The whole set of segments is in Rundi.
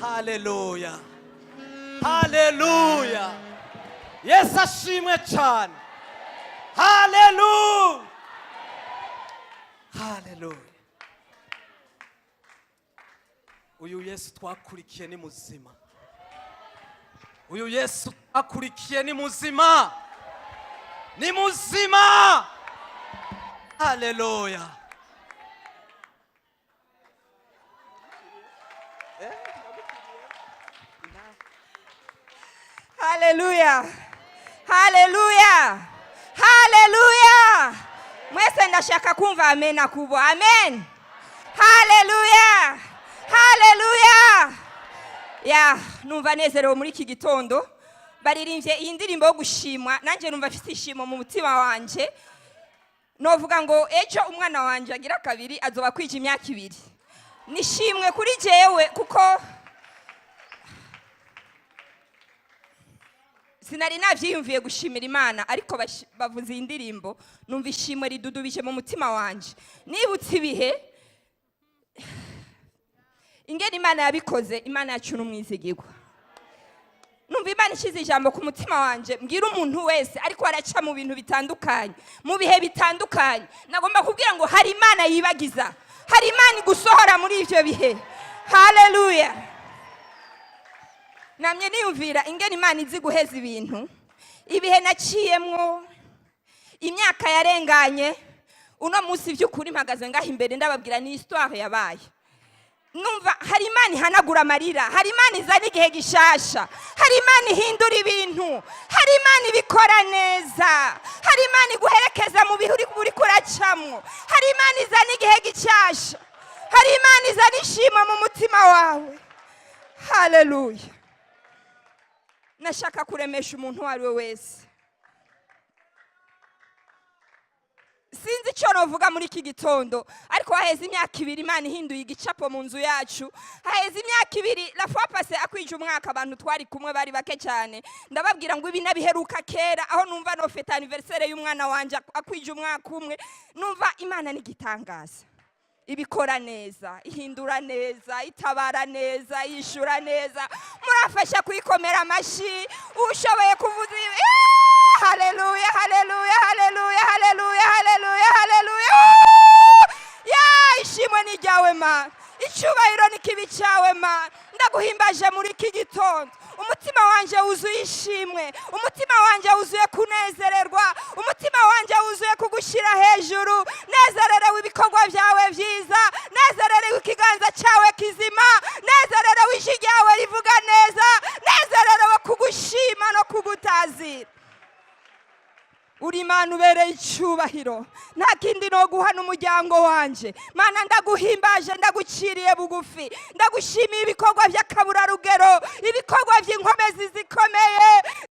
Haleluya, haleluya! Yesu ashimwe cyane. Haleluya, haleluya! Uyu Yesu twakurikiye ni muzima. Uyu Yesu twakurikiye ni muzima, ni muzima. Haleluya! Haleluya, haleluya, haleluya! Mwese ndashaka kumva amena kubwa. Amen, haleluya, haleluya! Ya, numva nezerewe muri iki gitondo. Baririmbye iyi ndirimbo yo gushimwa, nanjye numva mfite ishimo mu mutima wanje. Novuga ngo ejo umwana wanje agira kabiri azoba kwija imyaka 2. Nishimwe kuri jewe kuko sinari nabyiyumviye gushimira Imana, ariko bavuze iyi ndirimbo numva ishimwe ridudubije mu mutima wanje. Nibutse ibihe ingene Imana yabikoze. Imana yacu n'umwizigirwa. Numva Imana ishyize ijambo ku mutima wanje, mbwira umuntu wese ariko araca mu bintu bitandukanye, mu bihe bitandukanye. Nagomba kubwira ngo hari Imana yibagiza, hari Imana igusohora muri ivyo bihe. Haleluya! Namye niyumvira ingene Imana izi guheza ibintu, ibihe naciyemwo, imyaka yarenganye. Uno munsi by'ukuri mpagaze ngaho imbere ndababwira ni histoire yabaye. Numva hari Imana ihanagura amarira, hari Imana izana igihe gishasha, hari Imana ihindura ibintu, hari Imana ibikora neza, hari Imana iguherekeza mu bihe uri kuracamwo, hari Imana izana igihe gishasha, hari Imana izana ishimwe mu mutima wawe. Haleluya! Nashaka kuremesha umuntu uwo ari we wese. Sinzi icyo novuga muri iki gitondo, ariko haheze imyaka 2 Imana ihinduye igicapo mu nzu yacu. Haheze imyaka 2, la fois passée akwije umwaka abantu twari kumwe bari bake cyane. Ndababwira ngo ibi nabiheruka kera, aho numva no fête anniversaire y'umwana wanje akwije umwaka umwe. Numva Imana ni igitangaza, ibikora neza, ihindura neza, itabara neza, yishura neza. Murafasha kuyikomera amashyi ushoboye kuvuza. Haleluya, haleluya, haleluya, haleluya, haleluya, haleluya! Ya, ishimwe ni ryawe Mana, icyubahiro ni kibi cyawe Mana. Ndaguhimbaje muri iki gitondo. Umutima wanje wuzuye ishimwe, umutima wanje wuzuye kunezererwa, umutima wanje wuzuye kugushyira hejuru. Nezererewe ibikorwa byawe byiza, nezererewe ikiganza cyawe kizima, nezererewe ijwi ryawe rivuga neza, nezererewe kugushima no kugutazira. Uri Imana ubereye icyubahiro, nta kindi no guha n'umuryango wanje. Mana, ndaguhimbaje, ndaguciriye bugufi, ndagushimiye ibikorwa by'akaburarugero, ibikorwa by'inkomezi zikomeye.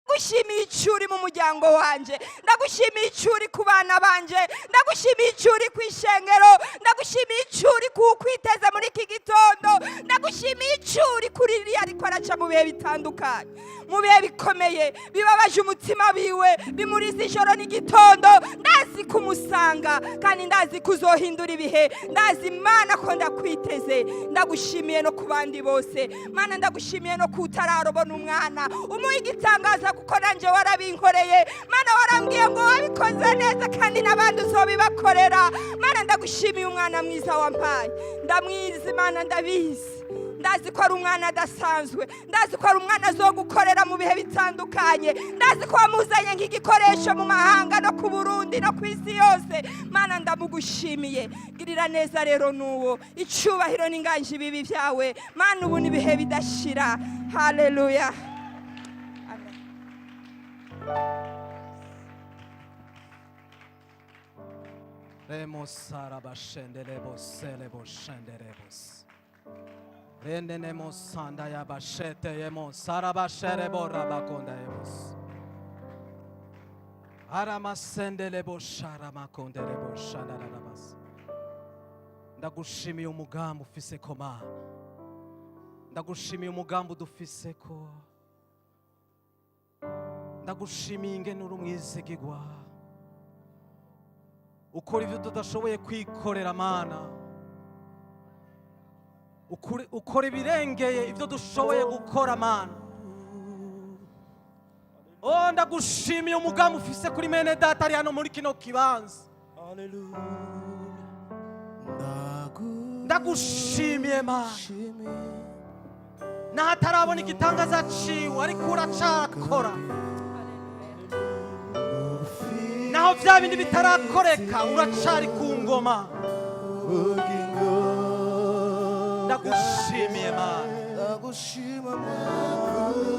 Ndagushimiye icyo uri mu muryango wanje, ndagushimiye icyo uri ku bana banje, ndagushimiye icyo uri ku ishengero, ndagushimiye icyo uri ku kwiteza muri iki gitondo, ndagushimiye icyo uri kuri ririya ariko araca mu bihe bitandukanye, mu bihe bikomeye bibabaje umutima wiwe, bimuriza ijoro n'igitondo. Ndazi kumusanga kandi ndazi kuzohindura ibihe. Ndazi Imana ko ndakwiteze. Ndagushimiye no ku bandi bose Mana, ndagushimiye no kutararobona umwana umuha igitangaza, kuko nanjye warabinkoreye Mana. Warambwiye ngo wabikoze neza kandi n'abandi uzobibakorera. Mana, ndagushimiye umwana mwiza wampaye. Ndamwizi Mana, ndabizi, ndazi ko ari umwana adasanzwe, ndazi ko ari umwana azogukorera mu bihe bitandukanye, ndazi ko wamuzanye nk'igikoresho mu mahanga no ku Burundi no ku isi yose. Mana, ndamugushimiye. Girira neza rero n'uwo, icyubahiro n'inganji bibi byawe Mana, ubu n'ibihe bidashira. Haleluya, amen. Remo sarabashenderebo selebo shenderebos. Renenemo sanda yabashete yemo sarabasherebo rabakonda yemos. Aramasendelebo sharamakonderebo shandarabas. Ndagushimiye umugambi ufise ko Mana. Ndagushimiye umugambi udufise ko. Ndagushimiye ingene uri umwizigirwa. Ukora ibyo tudashoboye kwikorera Mana. Ukora ibirengeye ibyo dushoboye gukora, Mana. Oh, ndagushimiye umugambi ufise kuri mene data ari hano muri kino kibanza. Ndagushimiye, Mana, n'ahatarabona igitangaza ciwe, ariko uracakora. Naho bya bindi bitarakoreka, uracari ku ngoma. Ndagushimiye, Mana. Ndagushima, ndagushima.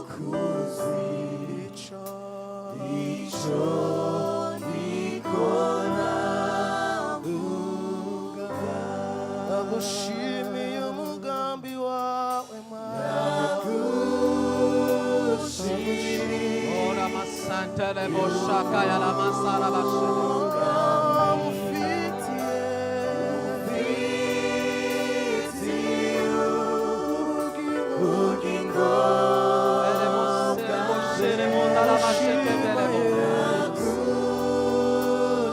Kuzi ico niko navuga. Ndagushimiye umugambi wawe, ndagushimiye. Ora masantele boshaka ya la masara bashele. Ufitiye ubugingo. Ele bosele boshele mondala basheke bele bo.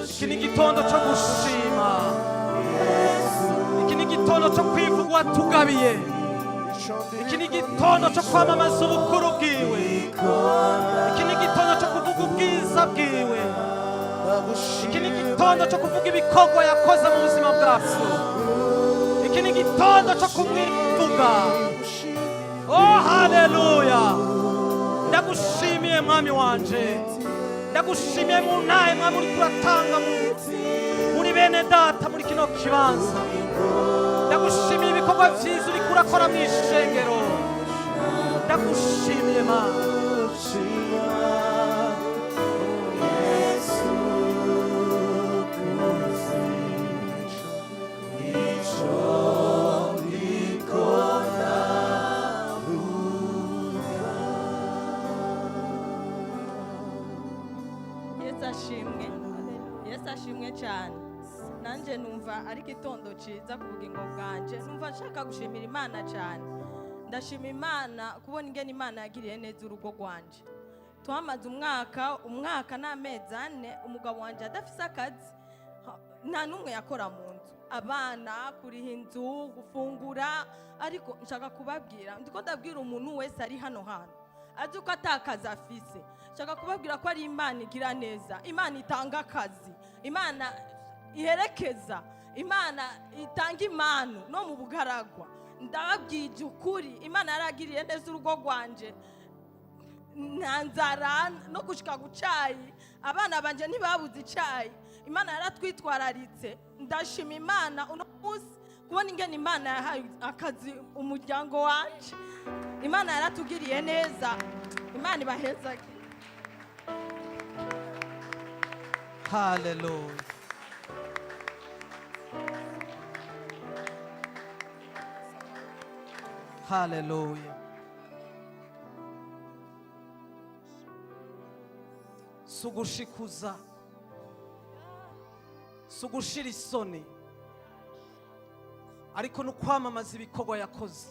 Iki ni igitondo cyo gushima, iki ni igitondo cyo kwivuga watugabiye, iki ni igitondo cyo kwamamaza ubukuru bwiwe, iki ni igitondo cyo kuvuga ubwiza bwiwe, iki ni igitondo cyo kuvuga ibikorwa yakoze mu buzima bwacu, iki ni igitondo cyo kumwivuga. Oh, haleluya! Ndagushimiye, Mwami wanje. Ndagushimiye mu ntahe, Mwami, uriko uratanga muri bene data muri kino kibanza. Ndagushimiye ibikorwa vyiza uriko urakora mu ishengero. Ndagushimiye, Mana. Yesu ashimwe, Yesu ashimwe cyane. Nanjye numva ari igitondo cyiza ku bugingo bwanjye. Numva nshaka gushimira Imana cyane. Ndashima Imana kubona ingene Imana yagiriye neza urugo rwanjye. Twamaze umwaka n'amezi 4 umugabo wanjye adafise akazi. Nta n'umwe yakora mu nzu, abana, kuriha inzu, gufungura. Ariko nshaka kubabwira, ndiko ndabwira umuntu wese ari hano hantu azi ko atakazi afise, nshaka kubabwira ko ari Imana igira neza, Imana itanga akazi, Imana iherekeza, Imana itanga impano no mu bugaragwa. Ndababwije ukuri, Imana yaragiriye neza urugo rwanje. Nta nzara, no gushika ku cayi, abana banje ntibabuze icayi. Imana yaratwitwararitse. Ndashima Imana uno munsi kubona ingene Imana yahaye akazi umuryango wanje. Imana yaratugiriye neza. Imana ibahezage. Haleluya! Haleluya! Si ugushikuza, si ugushira isoni, ariko ni ukwamamaza ibikorwa yakoze.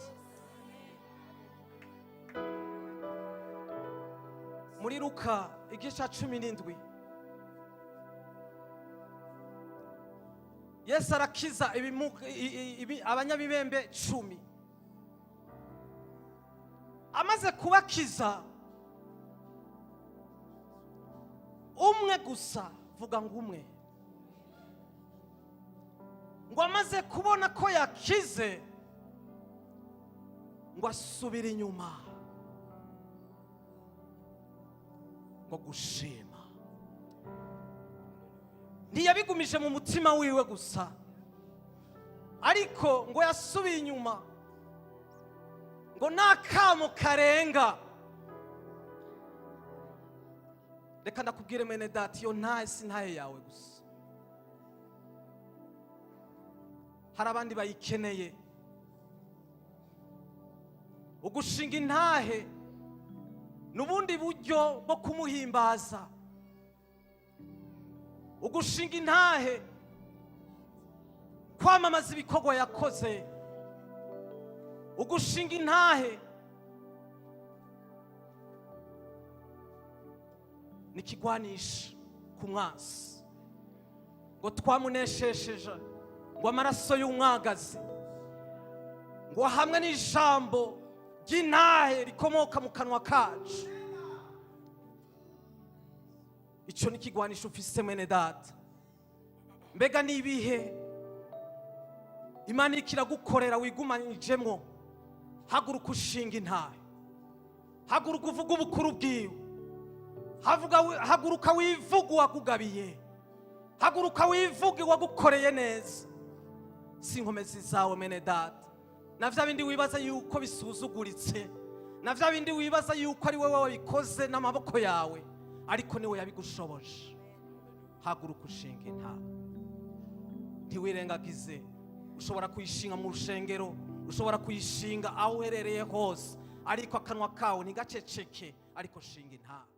Muri Luka igice cya 17, Yesu arakiza abanyabibembe 10. Amaze kubakiza, umwe gusa, vuga ngo umwe, ngo amaze kubona ko yakize, ngo asubire inyuma ngo gushima. Ntiyabigumije mu mutima wiwe gusa, ariko ngo yasubiye inyuma ngo n'akamo karenga. Reka ndakubwire, mwene data, iyo ntahe si ntahe yawe gusa, hari abandi bayikeneye. Ugushinga intahe ni ubundi buryo bwo kumuhimbaza. Ugushinga intahe, kwamamaza ibikorwa yakoze. Ugushinga intahe ni ikigwanisha ku mwansi. Ngo twamuneshesheje ngo amaraso y'umwagazi, ngo hamwe n'ijambo ry'intahe rikomoka mu kanwa kacu. Icyo ni ikigwanisho ufise, mwene data. Mbega ni ibihe Imana iriko iragukorera wigumanijemwo? Haguruka ushinga intahe, haguruka uvuga ubukuru bwiwe, haguruka wivuga uwakugabiye, haguruka wivuge uwagukoreye neza. Si inkomezi zawe, mwene data, na vya bindi wibaza yuko bisuzuguritse, na vya bindi wibaza yuko ari wowe wabikoze n'amaboko yawe, ariko niwe yabigushoboje. Haguruka ushinga intahe, ntiwirengagize. Ushobora kuyishinga mu rushengero, ushobora kuyishinga aho uherereye hose, ariko akanwa kawe ntigaceceke, ariko shinga intahe.